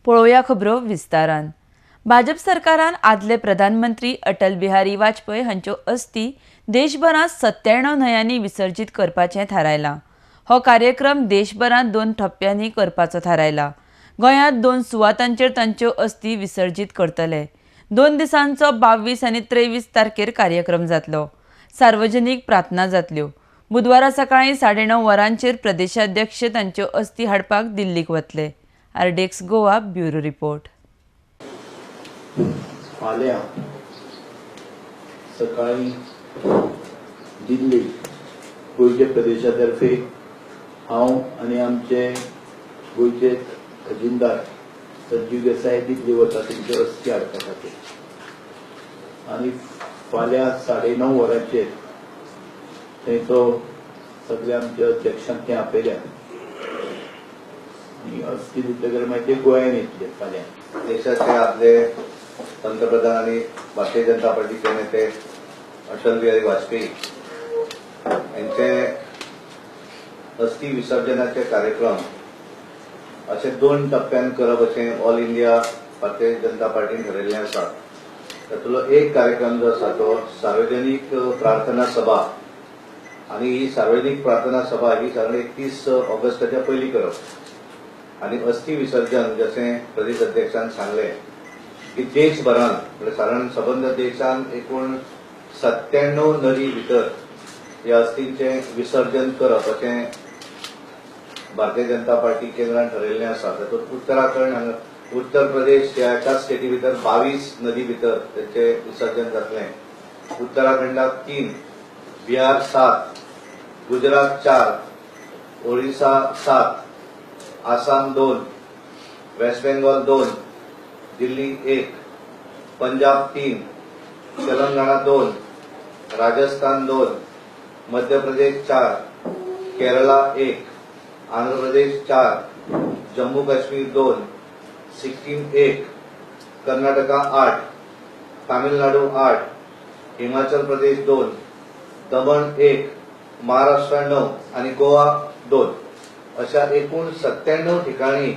पळोवया खबरो विस्तारान. भाजप सरकारान आदले प्रधानमंत्री अटल बिहारी वाजपेयी हांच्यो अस्थी देशभरांत 97 न्हंयांनी विसर्जीत करपाचें थारायलां. हो कार्यक्रम देशभरांत 2 टप्प्यांनी करपाचो थारायला. गोंयांत 2 सुवातांचेर तांच्यो अस्थी विसर्जीत करतले. 2 दिसांचो 22 आनी 23 तारखेर कार्यक्रम जातलो. सार्वजनीक प्रार्थना जातल्यो. बुधवारा सकाळी 9:30 वरांचेर प्रदेशाध्यक्ष तांच्यो अस्थी हाडपाक दिल्लीक वतले. RDX Goa bureau report. फाल्यां सकाळी दिल्ली गोंयच्या प्रदेशातर्फे हांव आनी आमचे गोंयचे खजिनदार संजीव देसाय दिल्ली वता तेंच्यो अस्थी हाडपा खातीर. आनी फाल्यां 9:30 वरांचेर थंयचो सगळे आमच्या अध्यक्षांक ते आपयल्या आनी अस्थी दितकर मागीर ते गोंयान येतले फाल्यां. देशाचे आपले पंतप्रधान आणि भारतीय जनता पार्टीचे नेते अटल बिहारी वाजपेयी यांचे अस्थी विसर्जनाचे कार्यक्रम असे 2 टप्प्यान करप अशें ऑल इंडिया भारतीय जनता पार्टीन ठरयल्लें आसा. तातूंतलो एक कार्यक्रम जो आसा तो सार्वजनीक प्रार्थना सभा आनी ही सार्वजनीक प्रार्थना सभा ही साधारण 31 ऑगस्टाच्या पयलीं करप आनी अस्थी विसर्जन जशें प्रदेश अध्यक्षान सांगलें की देशभरान म्हणजे साधारण सबंद देशान एकूण 97 नदी भितर ह्या अस्थींचें विसर्जन करप अशें भारतीय जनता पार्टी केंद्रान ठरयल्लें आसा. तातूंत उत्तराखंड हांगा उत्तर प्रदेश ह्या एकाच स्टेटी भितर 22 नदी भितर ताचें विसर्जन जातलें. उत्तराखंडाक 3, बिहार 7, गुजरात 4, ओरिसा 7, आसाम 2, वेस्ट बेंगॉल 2, दिल्ली 1, पंजाब 3, तेलंगणा 2, राजस्थान 2, मध्य प्रदेश 4, केरला 1, आंध्र प्रदेश 4, जम्मू काश्मीर 2, सिक्कीम 1, कर्नाटका 8, तामिळनाडू 8, हिमाचल प्रदेश 2, दमण 1, महाराष्ट्र 9 आणि गोवा 2 अशा एकूण 97 ठिकाणी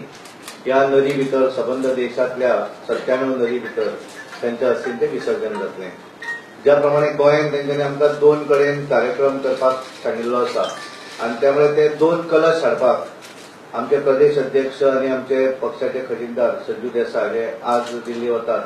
ह्या नदी भितर सबंद देशांतल्या 97 नदी भितर तांच्या अस्थींचें विसर्जन जातलें. ज्या प्रमाणे गोंयांत तेंच्यांनी आमकां 2 कडेन कार्यक्रम करपाक सांगिल्लो आसा आनी त्यामुळे ते 2 कलश हाडपाक आमचे प्रदेश अध्यक्ष आनी आमचे पक्षाचे खजिनदार संजू देसाय हे आज दिल्ली वतात.